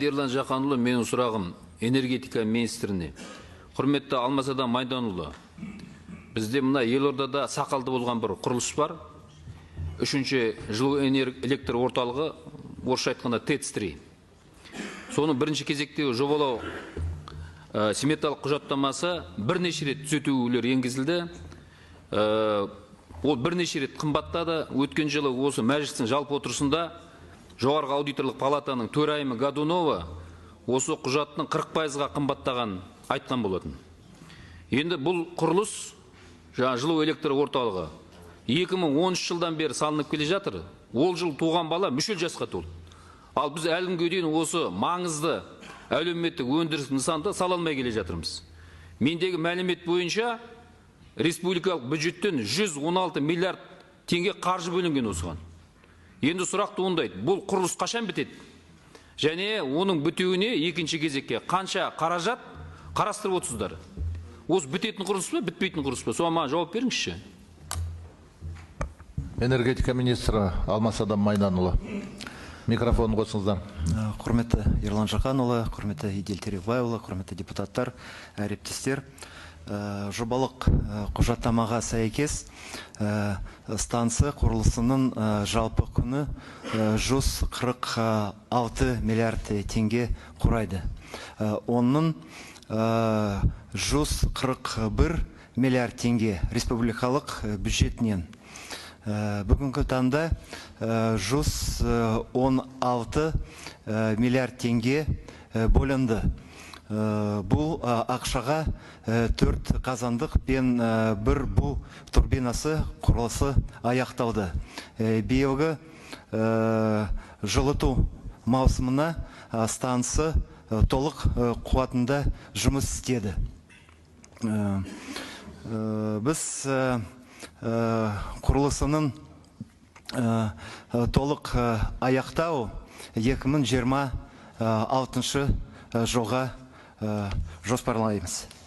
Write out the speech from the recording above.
Ерлан Жақанұлы, менің сұрағым энергетика министріне. Құрметті Алмасадам Майданұлы, бізде мына елордада сақалды болған бір құрылыс бар. Үшінші жылу электр орталығы, орысша айтқанда ТЭЦ-3. Соның бірінші кезектегі жобалау сметалық құжаттамасы бірнеше рет түзетулер енгізілді. Ол бірнеше рет қымбаттады. Өткен жылы осы мәжілістің жалпы отырысында жоғарғы аудиторлық палатаның төрайымы Годунова осы құжаттың 40%-ға қымбаттағанын айтқан болатын. Енді бұл құрылыс, жаңа жылу электр орталығы 2013 жылдан бері салынып келе жатыр. Ол жыл туған бала мүшел жасқа толды. Ал біз әлі күнге дейін осы маңызды әлеуметтік өндіріс нысанды сала алмай келе жатырмыз. Мендегі мәлімет бойынша республикалық бюджеттен 116 миллиард теңге қаржы бөлінген осыған. Енді сұрақ туындайды: бұл құрылыс қашан бітеді? Және оның бітуіне екінші кезекке қанша қаражат қарастырып отырсыздар? Осы бітетін құрылыс па, бітпейтін құрылыс па? Соған маған жауап беріңізші. Энергетика министрі Алмасадам Майданұлы. Микрофон қосыңыздар. Құрметті Ерлан Жақанұлы, құрметті Еділ Терекбайұлы, құрметті депутаттар, әріптестер. Жобалық құжаттамаға сәйкес станция құрылысының жалпы құны 146 миллиард теңге құрайды. Оның 141 миллиард теңге республикалық бюджетінен. Бүгінгі таңда 116 миллиард теңге бөлінді. Бұл ақшаға төрт қазандық пен бір бу турбинасы құрылысы аяқталды. Биылғы жылыту маусымына станция толық қуатында жұмыс істеді. Біз құрылысының толық аяқтау 2026 жылға жоспарлаймыз.